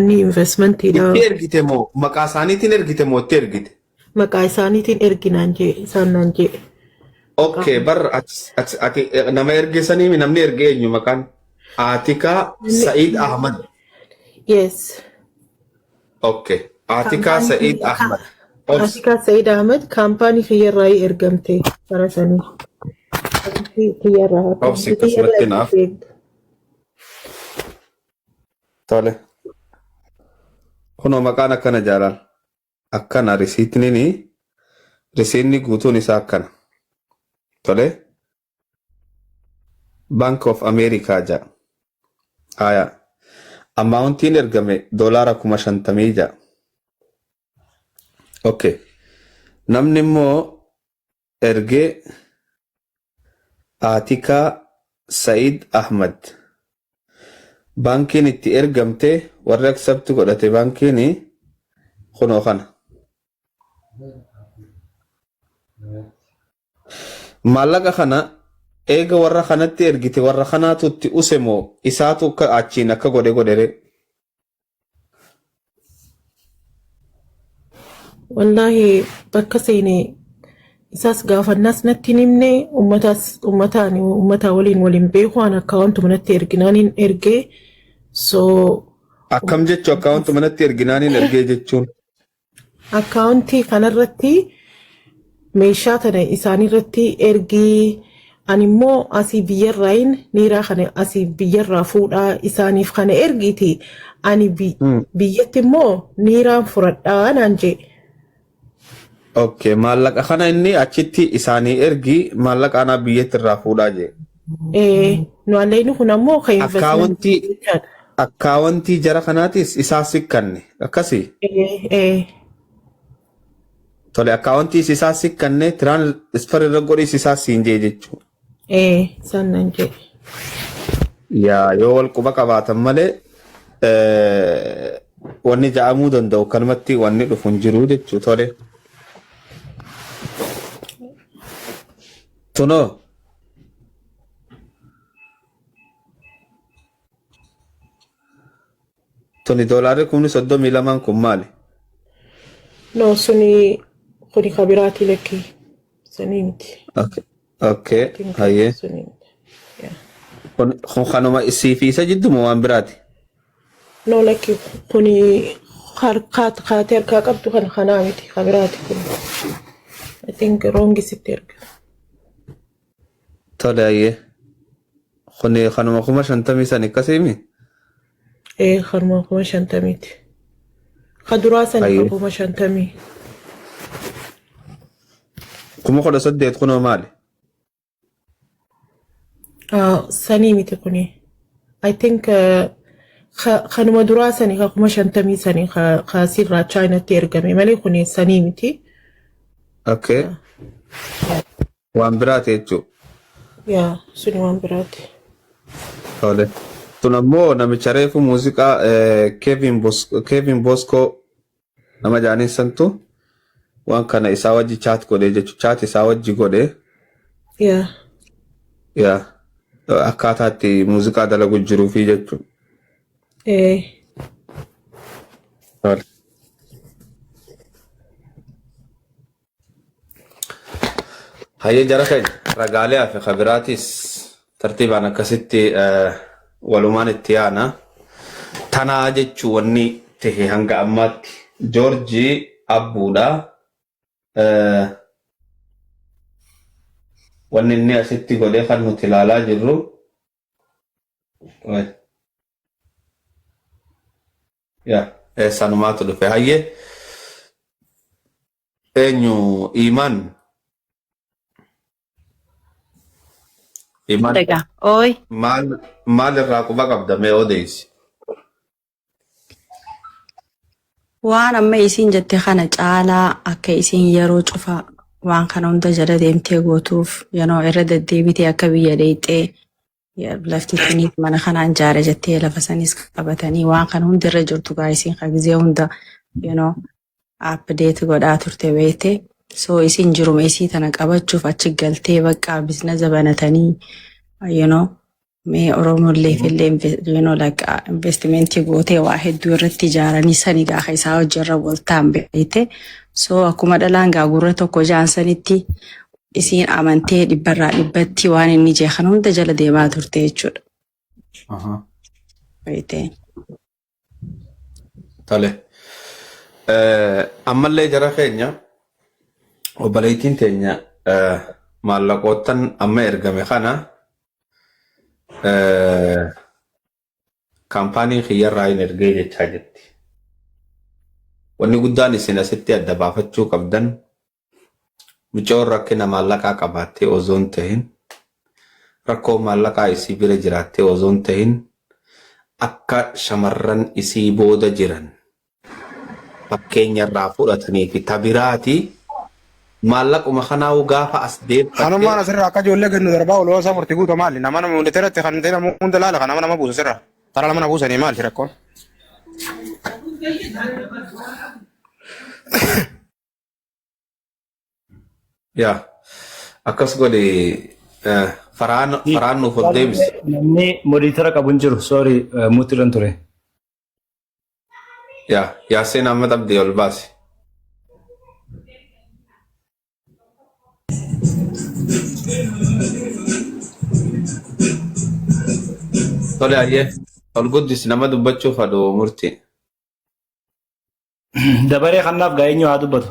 Inni investmentiidha. Itti ergite moo maqaa isaaniitiin ergite moo itti ergite? Maqaa isaaniitiin ergi naan jee isaan naan jee. Okay, bar ati ati nama erge sanii namni erge eenyu maqaan? Atikaa Sa'iid Ahmad. Yes. Okay. Atikaa Sa'iid Ahmad. Obs. Atikaa Sa'iid Ahmad kaampaanii kiyyarraa ergamte bara sanii. Kiyyarraa. Obsi akkasumatti naaf. Tole. Kunoo maqaan akkana jaalal. Akkana risiitni risiitni guutuun isaa akkana. Tole. Bank of America jedha. Haya. Ammaawuntiin ergame $50,000 jedha. Okay. Namni immoo ergee Atikaa Sa'iid Ahmad. Baankiin itti ergamte warri accept godhate baankiin kunoo kana. Maallaqa kana eega warra kanatti ergite warra kanaatu itti use moo isaatu akka achiin akka godhe godhere? Wallaahi bakka seene isaas gaafannaas natti hin himne ummataas ummataan ummata waliin waliin beeku an akkaawantuma natti erginaaniin ergee so Akkam jechuu akkaawantuma natti erginaaniin ergee jechuun. Akkaawuntii kanarratti meeshaa tana isaanirratti ergii ani immoo asii biyyarraayin niiraa kana asii biyyarraa fuudhaa isaaniif kana ergiiti ani biyyatti immoo niiraan furadhaa naan jee. Okay, maallaqa kana inni achitti isaanii ergi maallaqa anaa biyyatti irraa fuudhaa jee. Nu alleeyni kun ammoo kan investmentii jechaadha. Akkaawwantii jara kanaatis isaa sikkanne akkasii. Ee. Tole akkaawwantiis isaa sikkanne tiraansfer irra godhiis isaa siin jee jechuudha. Ee isaan naan jee. Yaa yoo wal quba qabaatan malee wanni ja'amuu danda'u kanumatti wanni dhufu hin jiru jechuu tole. Tunoo Tuni doolaarri 32,000 kun maali? No suni kuni kabiraati lakki sanii miti. Okay. Okay. Think Hayyee. suni miti. Yeah. Kun kanuma isii fi isa jiddu moo waan biraati? No lakki kuni harkaa kaatee harkaa qabdu kan kanaa miti kabiraati kun. I think wrong sitti erga. Tole hayyee. Kuni kanuma 50,000 san akkasiimi? Ee kanuma 50,000ti. Ka duraa sani ka 50,000. 18,000 kunoo maali? Ah, sanii miti kuni. I think kanuma duraa sani ka 50,000 sani ka sirraa Chaayinaatti ergame malee kuni sanii miti. Okay. Waan biraati jechuudha. Yaa suni waan biraati. Tole. Tun ammoo namicha reefu muuziqaa Kevin Bos Kevin Bosco nama jaaniin santu waan kana isaa wajji chaat godhe jechuudha. Chaat isaa wajji godhe. Yaa. Yaa. Akkaataa itti muuziqaa dalagu jiruufi jechuudha. Ee. Tole. Hayyee jara keenya ragaalee hafe ka biraatis tartiibaan akkasitti walumaan itti yaana. Tanaa jechuu wanni tahe hanga ammaatti Joorji Abbuudha. Wanni inni asitti godhe kan nuti ilaalaa jirru. Yaa sanumaatu dhufe hayyee. Eenyu Iimaan? Iimaan Dhagaa. Ooy. maal maal irraa quba qabda mee odeessi. Waan amma isiin jette kana caalaa akka isiin yeroo cufa waan kana hunda jala deemtee gootuuf yeroo irra deddeebitee akka biyya dheeyxee lafti tuniif mana kanaan jaara jettee lafa sanis qabatanii waan kana hunda irra jirtu gaa isiin ka gizee hunda you know, update godhaa turte beekte. So isin jiruma isii tana qabachuuf achi galtee bakka bizneza banatanii you know, Mee Oromolleef illee you know, like, investimentii gootee waa hedduu irratti ijaaranii sani gaafa isaa hojii wal ta'an beekte. So akkuma dhalaan gaa gurra tokko jaan sanitti isiin amantee dhibbarraa dhibbatti waan inni jeeqan hunda jala deemaa turte jechuudha. Beekte. Tole. Ammallee jara keenya, obboleettiin teenya maallaqoottan amma ergame kana kaampaanii kiyyarraa hin ergee jechaa jirti. Wanni guddaan isin asitti adda baafachuu qabdan, mucoon rakkina maallaqaa qabaattee osoo hin tahin, rakkoo maallaqaa isii bira jiraattee osoo hin tahin, akka shamarran isii booda jiran fakkeenya irraa fudhatanii fi tabiraati maallaquma kanaa'u gaafa as Kanummaan deeffattee asirraa akka ijoollee gannu darbaa oloo isaa murtii guutuu maali? Nama nama hundi irratti kan ta'e nama hunda laala kan nama nama buusa sirra. Tara nama na buusanii maali rakkoon? Yaa, akkas godhe, faraan faraan nuuf ol deebisi. Namni moderator qabu hin jiru. Sorry, mute irran ture. Yaa, Yaaseen Ahmad Abdii, ol baasi. Tole, ayyee, ol guddisi nama dubbachuuf aduu murtii. Dabaree kanaaf gaa eenyu haa dubbatu.